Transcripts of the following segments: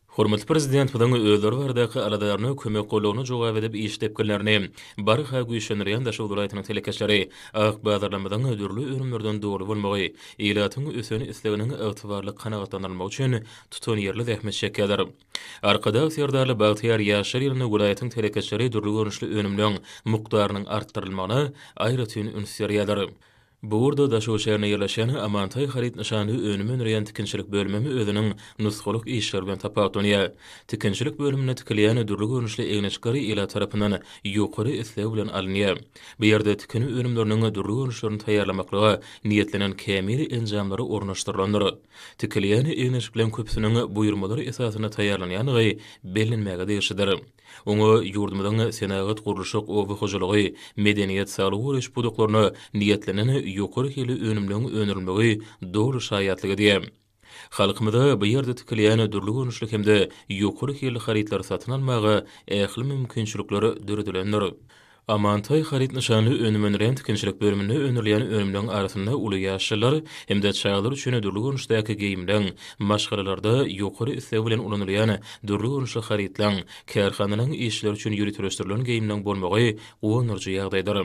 Hormatly Prezidentimiziň özleri baradaky aladalaryna, kömek-goldawyna jogap edip iş depginlerini barha güýçlendirýän Daşoguz welaýatynyň telekeçileri ak bazarlarymyzyň dürli önümlerden doly bolmagy, ilatyň ösen isleginiň ygtybarly kanagatlandyrylmagy üçin tutanýerli zähmet çekýärler. Arkadag Serdarly bagtyýar ýaşlar ýylynda welaýatyň telekeçileri dürli görnüşli önümleň mukdarynyň artdyrylmagyna aýratyn üns berýärler. Bu ugurda Daşoguz şäherinde ýerleşýän Amantaý haryt nyşanly önüm öndürýän tikinçilik bölümem özüniň nusgalyk işleri bilen tapawutlanýar. Tikinçilik bölüminde tikilýän dürli görnüşli egin-eşikler ilat tarapyndan ýokary isleg bilen alynýar. Bu ýerde tikin önümleriniň dürli görnüşlerini taýýarlamaklyga niýetlenen kämil enjamlar ornaşdyrylandyr. Tikilýän egin-eşikleriň köpüsiniň buýurmalar esasynda taýýarlanýandygy bellenmäge degişlidir. Oňa ýurdumyzyň senagat, gurluşyk, oba hojalygy, medeniýet, saglygy goraýyş pudaklaryna niýetlenen ýokary hilli önümleriň öndürilmegi doly şaýatlyk edýär. Halkymyza bu ýerde tikilýän dürli görnüşli hem-de ýokary hilli harytlary satyn almaga ähli mümkinçilikler döredilendir. Amantaý haryt nyşanly önüm öndürýän tikinçilik bölüminde öndürilýän önümleriň arasynda uly ýaşlylar hem-de çagalar üçin dürli görnüşdäki geýimleň, maşgalalarda ýokary isleg bilen ulanylýan dürli görnüşli harytlaň, kärhanalaryň işçileri üçin ýöriteleşdirilen geýimleň bolmagy guwandyryjy ýagdaýdyr.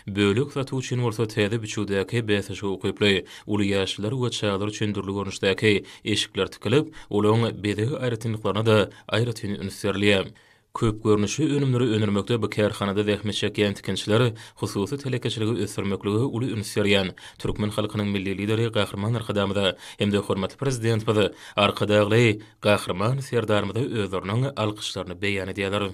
Bölek satuw üçin bolsa täze biçüwdäki bäsleşige ukyply, uly ýaşlylar we çagalar üçin dürli görnüşdäki eşikler tikilip, olaryň bezeg aýratynlyklaryna-da aýratyn üns berilýär. Köp görnüşli önümleri öndürmekde bu kärhanada zähmet çekýän tikinçiler hususy telekeçiligi ösdürmeklige uly üns berýän türkmen halkynyň Milli Lideri Gahryman Arkadagymyza hem-de hormatly Prezidentimiz Arkadagly Gahryman Serdarymyza özleriniň alkyşlaryny beýan edýärler.